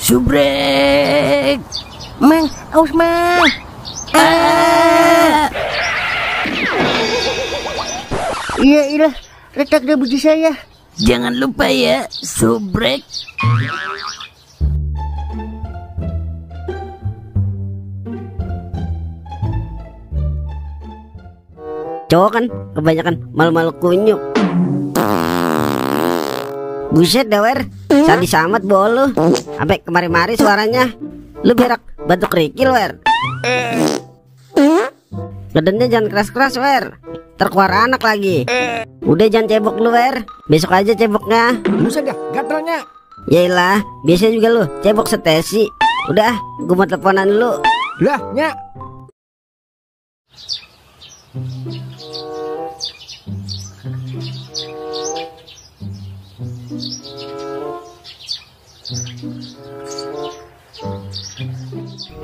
Subrek. Mang, aus mang. Iya, retak deh biji saya. Jangan lupa ya, subrek. Cowok kan kebanyakan malu-malu kunyuk. Buset dah wer, sadis amat bolu. Sampai kemari-mari suaranya. Lu berak batuk kerikil wer. Gedennya jangan keras-keras wer, terkeluar anak lagi. Udah jangan cebok lu wer, besok aja ceboknya. Buset dah, gatalnya. Yaelah, biasanya juga lu cebok setesi. Udah, gua mau teleponan lu. Lah, Nyak.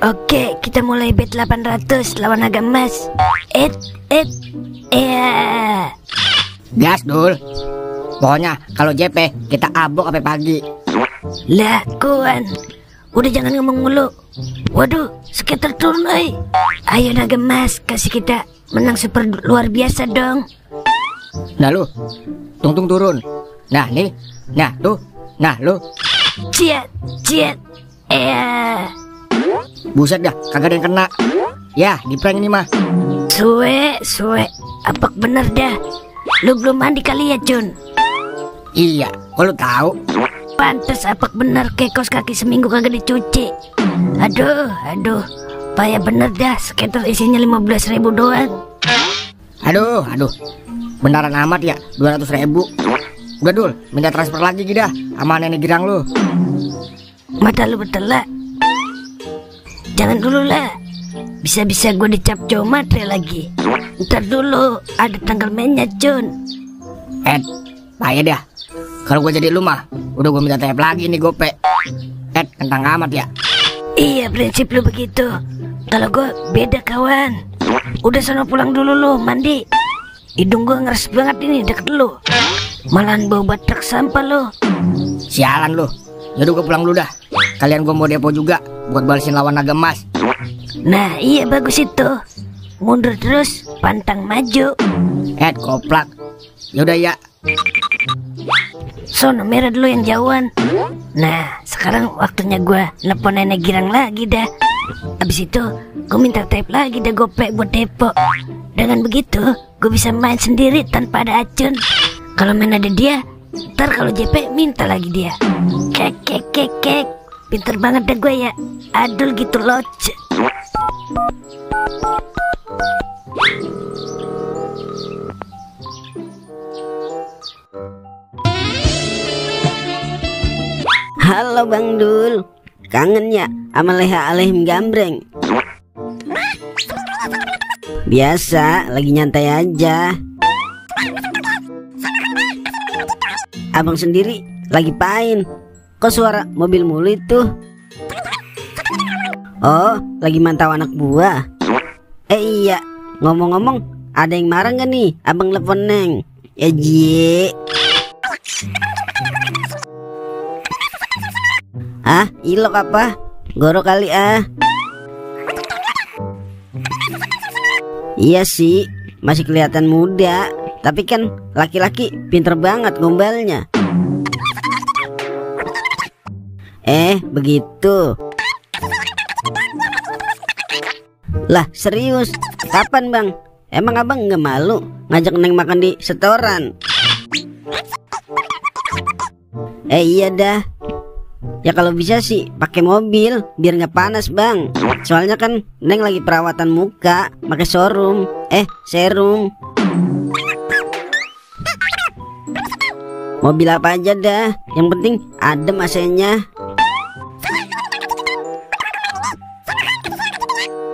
Oke, kita mulai bet 800 lawan naga emas. Gas Dul. Pokoknya kalau JP kita abok sampai pagi. Lah, kawan. Udah jangan ngomong mulu. Waduh, skater turun oi. Ayo naga emas, kasih kita menang super luar biasa dong. Nah lu, tungtung turun. Nah nih, nah tuh, nah lu. Ciat. Buset dah, kagak ada yang kena. Ya, di prank ini mah. Suwe. Apak bener dah. Lu belum mandi kali ya, Jun? Iya, kok lu tahu? Pantes apak bener kekos kaki seminggu kagak dicuci. Aduh. Payah bener dah, skater isinya 15.000 doang. Aduh. Beneran amat ya, 200.000. Udah Dul, minta transfer lagi gitu dah sama nenek girang lu. Mata lu betela. Jangan dulu lah. Bisa-bisa gue dicap cowok matre lagi. Ntar dulu, ada tanggal mainnya, Jun. Payah dah. Kalau gue jadi lu mah, udah gue minta TP lagi nih gope. Kentang amat ya. Iya, prinsip lu begitu. Kalau gue beda kawan. Udah sono pulang dulu lu, mandi. Hidung gue ngeres banget ini deket lu. Malahan bau truk sampah lu. Sialan lu. Yaudah gue pulang dulu dah. Kalian gue mau depo juga buat balesin lawan naga emas. Nah iya bagus itu. Mundur terus, pantang maju. Koplak. Yaudah ya. Sono merah dulu yang jauhan. Nah sekarang waktunya gue nelpon nenek girang lagi dah. Abis itu gue minta tape lagi dah gope buat depo. Dengan begitu gue bisa main sendiri tanpa ada acun. Kalau main ada dia, ntar kalau JP minta lagi dia. Kek. Pinter banget dah gue ya. Adul gitu loh. Halo Bang Dul, kangen ya sama Leha Alehim Gambreng? Biasa, lagi nyantai aja. Abang sendiri lagi pain. Kok suara mobil mulu itu? Oh, lagi mantau anak buah. Iya, ngomong-ngomong, ada yang marah gak nih abang telepon Neng? Ya Jie. Ah, ilok apa? Goro kali ah. Iya sih, masih kelihatan muda. Tapi kan laki-laki pinter banget gombalnya. Begitu. Lah serius, kapan Bang? Emang abang nggak malu ngajak Neng makan di setoran? Iya dah. Ya kalau bisa sih pakai mobil biar nggak panas Bang. Soalnya kan Neng lagi perawatan muka pakai serum. Mobil apa aja dah, yang penting adem AC-nya.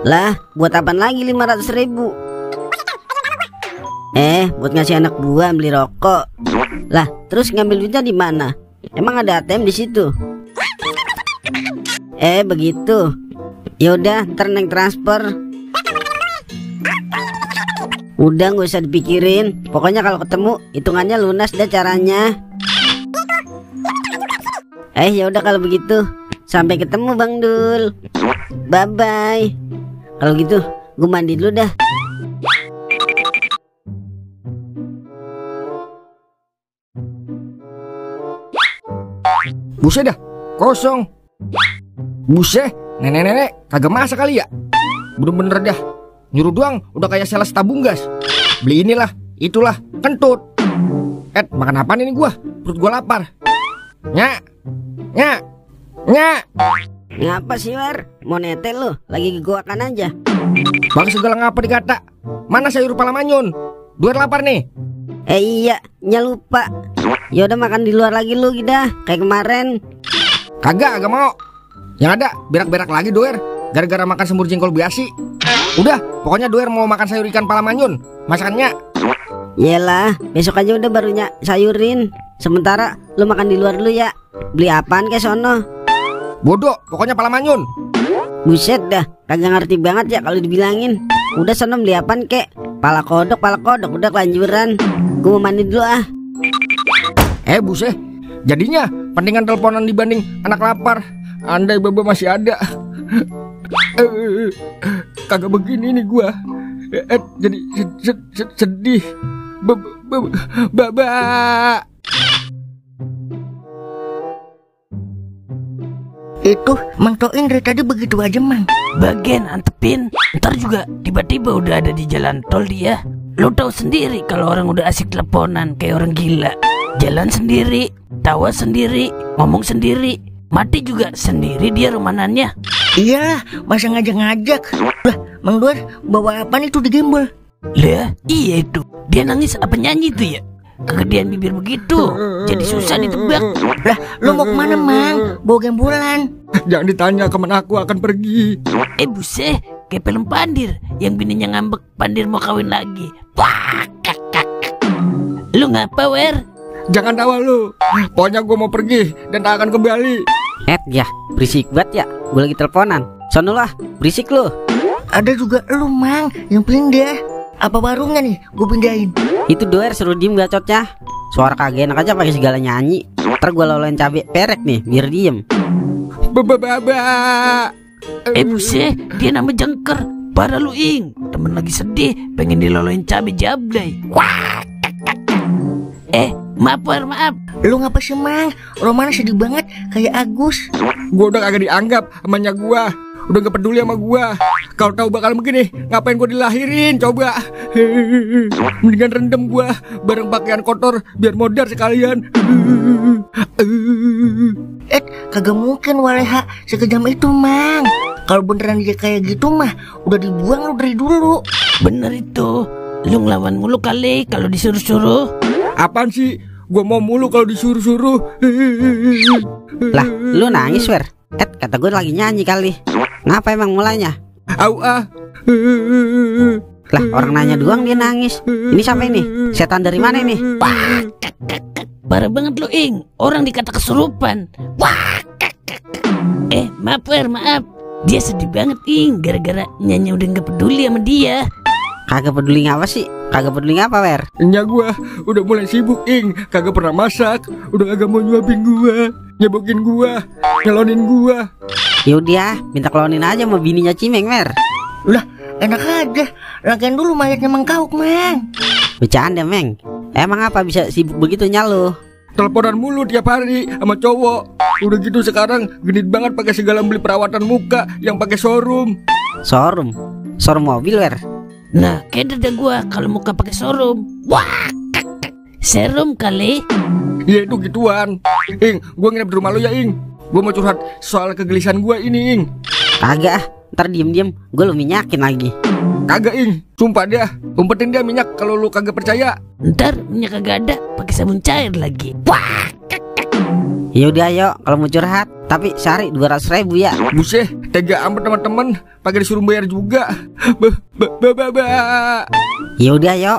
Lah, buat apaan lagi 500.000? Buat ngasih anak buah beli rokok. Lah, terus ngambil duitnya di mana? Emang ada ATM di situ? Begitu. Yaudah, ntar Neng transfer. Udah nggak usah dipikirin. Pokoknya kalau ketemu hitungannya lunas dah caranya. Yaudah kalau begitu. Sampai ketemu Bang Dul. Bye bye. Kalau gitu gue mandi dulu dah. Buset dah, kosong. Buset, nenek-nenek kagak masak kali ya. Bener-bener dah, nyuruh doang udah kayak sales tabung gas. Beli inilah, itulah, kentut. Makan apaan ini gua? Perut gua lapar. Nyak, nyak, nyak. Ngapa sih Wer? Mau netel lu? Lagi gua akan aja. Bang segala ngapa dikata. Mana sayur pala manyun? Duer lapar nih. Iya, lupa. Yaudah makan di luar lagi lu Gida, kayak kemarin. Kagak mau. Yang ada berak-berak lagi Doer, gara-gara makan semur jengkol biasi. Udah, pokoknya Doer mau makan sayur ikan pala manyun. Masakannya. Yelah, besok aja udah barunya sayurin. Sementara lu makan di luar dulu ya. Beli apaan ke sono? Bodoh, pokoknya pala manyun. Buset dah, kagak ngerti banget ya kalau dibilangin. Udah sono beli apaan kek? Pala kodok, udah kelanjuran. Gue mau mandi dulu ah. Buset, jadinya pentingan teleponan dibanding anak lapar. Andai Baba masih ada. Kagak begini nih gua. Jadi sedih. Baba. Itu Mang Toin dari tadi begitu aja Mang. Bagian antepin, ntar juga tiba-tiba udah ada di jalan tol dia. Lo tahu sendiri kalau orang udah asik teleponan kayak orang gila. Jalan sendiri, tawa sendiri, ngomong sendiri, mati juga sendiri dia romanannya. Iya, masa ngajak-ngajak. Lah, Mang Duar bawa apa itu di gembel? Lah, iya itu. Dia nangis apa nyanyi tuh ya? Kegedean bibir begitu, jadi susah ditebak. Lah, lo mau kemana Mang? Bawa gembolan? Jangan ditanya kemana aku akan pergi. Buset, kayak film Pandir yang bininya ngambek, Pandir mau kawin lagi. Wah, kakak. Lu ngapa Wer? Jangan tawa lu. Pokoknya gue mau pergi dan tak akan kembali. Ya, berisik banget ya. Gue lagi teleponan. Sono lah, berisik lu. Ada juga lu Mang yang pindah. Apa warungnya nih gue pindahin? Itu Doer suruh diem gacotnya. Suara kagak enak aja pakai segala nyanyi. Ntar gue loloin cabai perek nih biar diem. Baba. Buset, dia nama jengker. Parah lu Ing. Temen lagi sedih, pengen diloloin cabai jablay. Wah, maaf. Lu ngapa sih Mang? Romana sedih banget kayak Agus. Gue udah kagak dianggap emanya gua. Udah gak peduli sama gua. Kalau tahu bakal begini, ngapain gua dilahirin coba. Mendingan rendam gua bareng pakaian kotor biar modar sekalian. Kagak mungkin Waleha sekejam itu Mang. Kalau beneran dia kayak gitu mah udah dibuang lu dari dulu. Bener itu. Lu ngelawan mulu kali kalau disuruh-suruh. Apaan sih? Gua mau mulu kalau disuruh-suruh. Lah, lu nangis Wer? Kata gue lagi nyanyi kali. Ngapa emang mulainya? Lah, orang nanya doang dia nangis. Ini siapa ini? Setan dari mana ini? Wah, parah banget lu Ing. Orang dikata kesurupan. Wah, maaf Wer, maaf. Dia sedih banget Ing. Gara-gara nyanyi udah gak peduli sama dia. Kagak peduli ngapa sih? Kagak peduli ngapa Wer? Nya gua udah mulai sibuk Ing. Kagak pernah masak. Udah kagak mau nyuapin gua, nyebokin gua, nyelonin gua. Yaudah, minta klonin aja sama bininya Cimeng Wer. Lah, enak aja. Lagian dulu mayatnya Mang Kauk Mang. Bercanda Meng. Emang apa bisa sibuk begitu nyalo? Teleponan mulu tiap hari sama cowok. Udah gitu sekarang genit banget pakai segala beli perawatan muka yang pakai showroom. Showroom mobil Wer. Nah, kayak dada gua kalau muka pakai showroom. Wah, serum kali. Ya itu gituan. Ing, gua nginep di rumah lo ya Ing. Gua mau curhat soal kegelisahan gua ini Ing. Kagak, ntar diem-diem gue lu minyakin lagi. Kagak Ing, sumpah dah. Umpetin dia minyak kalau lu kagak percaya. Ntar minyak kagak ada, pakai sabun cair lagi. Wah, yaudah ayo kalau mau curhat, tapi sehari 200.000 ya. Buset, tega amat teman-teman, pakai disuruh bayar juga. Yaudah ayo